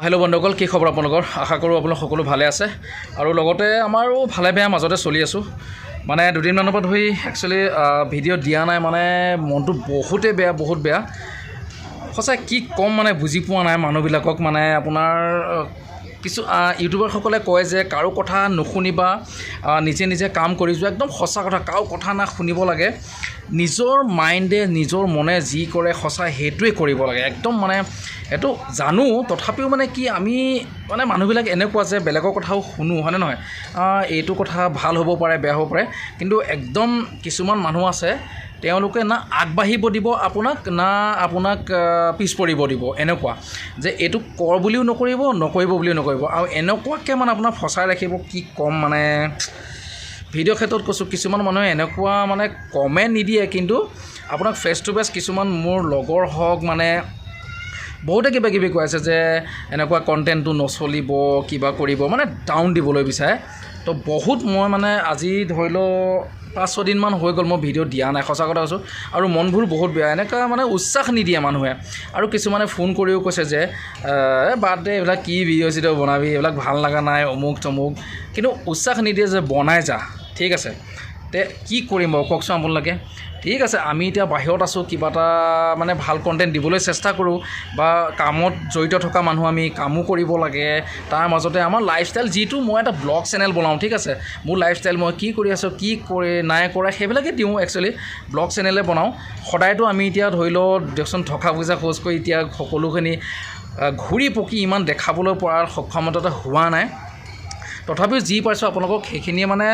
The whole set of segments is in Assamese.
হেল্ল' বন্ধুসকল, কি খবৰ আপোনালোকৰ? আশা কৰোঁ আপোনালোক সকলো ভালে আছে আৰু লগতে আমাৰো ভালে বেয়া মাজতে চলি আছোঁ। মানে দুদিনমানৰ পৰা ধৰি একচুৱেলি ভিডিঅ' দিয়া নাই, মানে মনটো বহুতেই বেয়া, বহুত বেয়া। সঁচাই কি ক'ম, মানে বুজি পোৱা নাই মানুহবিলাকক। মানে আপোনাৰ কিছু ইউটিউবাৰসকলে কয় যে কাৰো কথা নুশুনিবা, নিজে নিজে কাম কৰি যোৱা। একদম সঁচা কথা, কাৰো কথা না শুনিব লাগে। নিজৰ মাইণ্ডে, নিজৰ মনে যি কৰে সঁচা সেইটোৱে কৰিব লাগে একদম। মানে এইটো জানো, তথাপিও মানে কি, আমি মানে মানুহবিলাক এনেকুৱা যে বেলেগৰ কথাও শুনো, হয়নে নহয়? এইটো কথা ভাল হ'ব পাৰে, বেয়া হ'ব পাৰে, কিন্তু একদম কিছুমান মানুহ আছে, তেওঁলোকে না আগবাঢ়িব দিব আপোনাক, না আপোনাক পিছ পৰিব দিব। এনেকুৱা যে এইটো কৰ বুলিও নকৰিব, নকৰিব বুলিও নকৰিব আৰু এনেকুৱাকৈ মানে আপোনাক ফচাই ৰাখিব। কি ক'ম, মানে ভিডিঅ' ক্ষেত্ৰত কৈছোঁ, কিছুমান মানুহে এনেকুৱা মানে কমেণ্ট নিদিয়ে, কিন্তু আপোনাক ফেচ টু ফেচ কিছুমান মোৰ লগৰ হওক, মানে বহুতে কিবা কিবি কৈ আছে যে এনেকুৱা কণ্টেণ্টটো নচলিব, কিবা কৰিব, মানে ডাউন দিবলৈ বিচাৰে। তো বহুত মই মানে আজি ধৰি লওক 5-6 দিনমান হৈ গ'ল মই ভিডিঅ' দিয়া নাই, সঁচা কথা কৈছোঁ। আৰু মনবোৰ বহুত বেয়া, এনেকুৱা মানে উৎসাহ নিদিয়ে মানুহে। আৰু কিছুমানে ফোন কৰিও কৈছে যে বাদ দে, এইবিলাক কি ভিডিঅ' চিডিঅ' বনাবি, এইবিলাক ভাল লগা নাই, অমুক তমুক। কিন্তু উৎসাহ নিদিয়ে যে বনাই যা, ঠিক আছে। তে কি কৰিম বাৰু কওকচোন আপোনালোকে? ঠিক আছে, আমি এতিয়া বাহিৰত আছোঁ, কিবা এটা মানে ভাল কণ্টেণ্ট দিবলৈ চেষ্টা কৰোঁ বা কামত জড়িত থকা মানুহ, আমি কামো কৰিব লাগে। তাৰ মাজতে আমাৰ লাইফষ্টাইল যিটো, মই এটা ব্লগ চেনেল বনাওঁ, ঠিক আছে। মোৰ লাইফষ্টাইল, মই কি কৰি আছোঁ, কি কৰি নাই কৰা, সেইবিলাকে দিওঁ। একচুৱেলি ব্লগ চেনেলে বনাওঁ। সদায়তো আমি এতিয়া ধৰি লওক দিয়কচোন টকা পইচা খৰচ কৰি এতিয়া সকলোখিনি ঘূৰি পকি ইমান দেখাবলৈ পৰাৰ সক্ষমতা হোৱা নাই। তথাপিও যি পাইছোঁ আপোনালোকক সেইখিনিয়ে মানে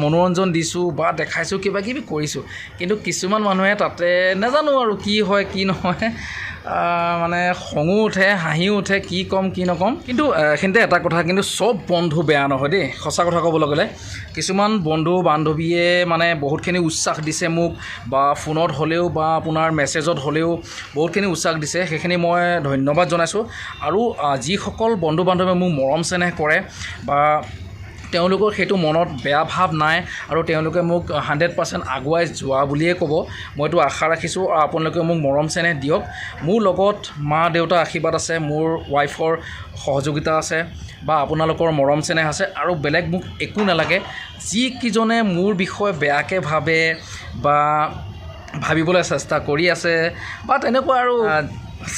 মনোৰঞ্জন দিছোঁ বা দেখাইছোঁ, কিবা কিবি কৰিছোঁ। কিন্তু কিছুমান মানুহে তাতে নাজানো আৰু কি হয় কি নহয়, মানে খঙো উঠে, হাঁহিও উঠে, কি ক'ম কি নক'ম। কিন্তু এইখিনিতে এটা কথা, কিন্তু চব বন্ধু বেয়া নহয় দেই। সঁচা কথা ক'বলৈ গ'লে কিছুমান বন্ধু বান্ধৱীয়ে মানে বহুতখিনি উৎসাহ দিছে মোক, বা ফোনত হ'লেও বা আপোনাৰ মেছেজত হ'লেও বহুতখিনি উৎসাহ দিছে, সেইখিনি মই ধন্যবাদ জনাইছোঁ। আৰু যিসকল বন্ধু বান্ধৱীয়ে মোক মৰম চেনেহ কৰে বা তেওঁলোকৰ সেইটো মনত বেয়া ভাৱ নাই আৰু তেওঁলোকে মোক 100% আগুৱাই যোৱা বুলিয়ে ক'ব, মইতো আশা ৰাখিছোঁ। আৰু আপোনালোকে মোক মৰম চেনেহ দিয়ক। মোৰ লগত মা দেউতাৰ আশীৰ্বাদ আছে, মোৰ ৱাইফৰ সহযোগিতা আছে বা আপোনালোকৰ মৰম চেনেহ আছে আৰু বেলেগ মোক একো নালাগে। যিকেইজনে মোৰ বিষয়ে বেয়াকৈ ভাবে বা ভাবিবলৈ চেষ্টা কৰি আছে বা তেনেকুৱা আৰু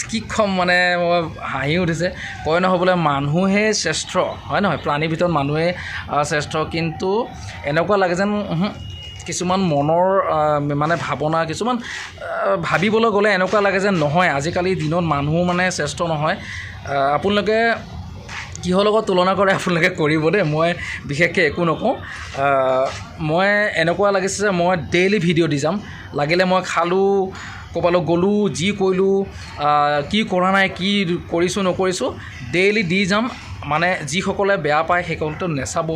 কি ক'ম, মানে মই হাঁহি উঠিছে। কয় নহয় বোলে মানুহেই শ্ৰেষ্ঠ, হয় নহয়? প্ৰাণীৰ ভিতৰত মানুহেই শ্ৰেষ্ঠ। কিন্তু এনেকুৱা লাগে যেন কিছুমান মনৰ মানে ভাৱনা কিছুমান ভাবিবলৈ গ'লে এনেকুৱা লাগে যেন নহয়, আজিকালিৰ দিনত মানুহ মানে শ্ৰেষ্ঠ নহয়। আপোনালোকে কিহৰ লগত তুলনা কৰে আপোনালোকে কৰিব দেই, মই বিশেষকৈ একো নকওঁ। মই এনেকুৱা লাগিছে যে মই ডেইলি ভিডিঅ' দি যাম, লাগিলে মই খালোঁ, ক'ৰবালৈ গ'লোঁ, যি কৰিলোঁ, কি কৰা নাই, কি কৰিছোঁ নকৰিছোঁ, ডেইলি দি যাম। মানে যিসকলে বেয়া পায় সেইসকলেতো নেচাব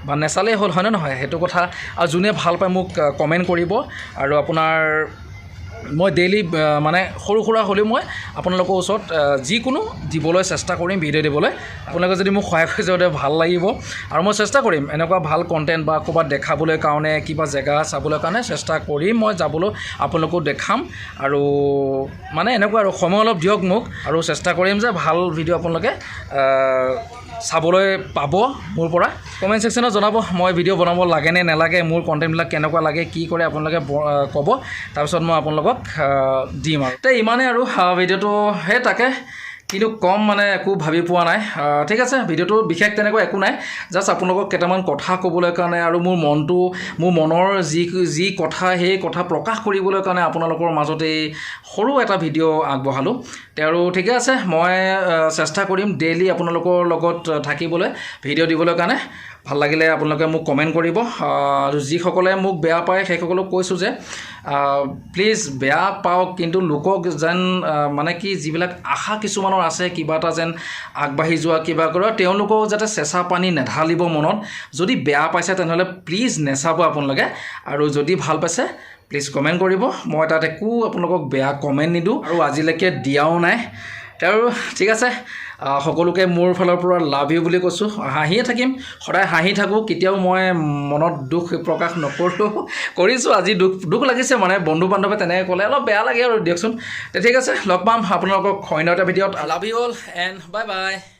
বা নেচালেই হ'ল, হয়নে নহয় সেইটো কথা? আৰু যোনে ভাল পায় মোক কমেণ্ট কৰিব। আৰু আপোনাৰ মই ডেইলি মানে সৰু সুৰা হ'লেও মই আপোনালোকৰ ওচৰত যিকোনো দিবলৈ চেষ্টা কৰিম, ভিডিঅ' দিবলৈ। আপোনালোকে যদি মোক সহায় কৰি যাওঁতে ভাল লাগিব। আৰু মই চেষ্টা কৰিম এনেকুৱা ভাল কণ্টেণ্ট বা ক'ৰবাত দেখাবলৈ কাৰণে, কিবা জেগা চাবলৈ কাৰণে চেষ্টা কৰিম মই যাবলৈ, আপোনালোকো দেখাম। আৰু মানে এনেকুৱা আৰু সময় অলপ দিয়ক মোক আৰু চেষ্টা কৰিম যে ভাল ভিডিঅ' আপোনালোকে চাবলৈ পাব মোৰ পৰা। কমেণ্ট ছেকশ্যনত জনাব মই ভিডিঅ' বনাব লাগে নে নালাগে, মোৰ কণ্টেণ্টবিলাক কেনেকুৱা লাগে, কি কৰে আপোনালোকে ক'ব। তাৰপিছত মই আপোনালোকক দিম। আৰু তে ইমানেই আৰু ভিডিঅ'টো সেই তাকে, কিন্তু কম মানে একো ভাবি পোৱা নাই। ঠিক আছে, ভিডিঅ'টো বিশেষ তেনেকুৱা একো নাই, জাষ্ট আপোনালোকক কেইটামান কথা ক'বলৈ কাৰণে আৰু মোৰ মনটো, মোৰ মনৰ যি যি কথা, সেই কথা প্ৰকাশ কৰিবলৈ কাৰণে আপোনালোকৰ মাজত এই সৰু এটা ভিডিঅ' আগবঢ়ালোঁ। তে আৰু ঠিকে আছে, মই চেষ্টা কৰিম ডেইলি আপোনালোকৰ লগত থাকিবলৈ, ভিডিঅ' দিবলৈ কাৰণে। ভাল লাগিলে আপোনালোকে মোক কমেণ্ট কৰিব। আৰু যিসকলে মোক বেয়া পায় সেইসকলক কৈছোঁ যে প্লিজ বেয়া পাওক, কিন্তু লোকক যেন মানে কি, যিবিলাক আশা কিছুমানৰ আছে কিবা এটা যেন আগবাঢ়ি যোৱা, কিবা কৰা, তেওঁলোকেও যাতে চেঁচা পানী নেঢালিব মনত। যদি বেয়া পাইছে তেনেহ'লে প্লিজ নেচাব আপোনালোকে। আৰু যদি ভাল পাইছে প্লিজ কমেণ্ট কৰিব। মই তাত একো আপোনালোকক বেয়া কমেণ্ট নিদিওঁ আৰু আজিলৈকে দিয়াও নাই। আৰু ঠিক আছে। সকলোকে মোৰ ফালৰ পৰা লাভ you বুলি কৈছোঁ। হাঁহিয়ে থাকিম, সদায় হাঁহি থাকোঁ, কেতিয়াও মই মনত দুখ প্ৰকাশ নকৰোঁ। কৰিছোঁ আজি, দুখ দুখ লাগিছে, মানে বন্ধু বান্ধৱে তেনেকৈ ক'লে অলপ বেয়া লাগে আৰু দিয়কচোন। তে ঠিক আছে, লগ পাম আপোনালোকক অন্য এটা ভিডিঅ'ত। Love you all and bye bye.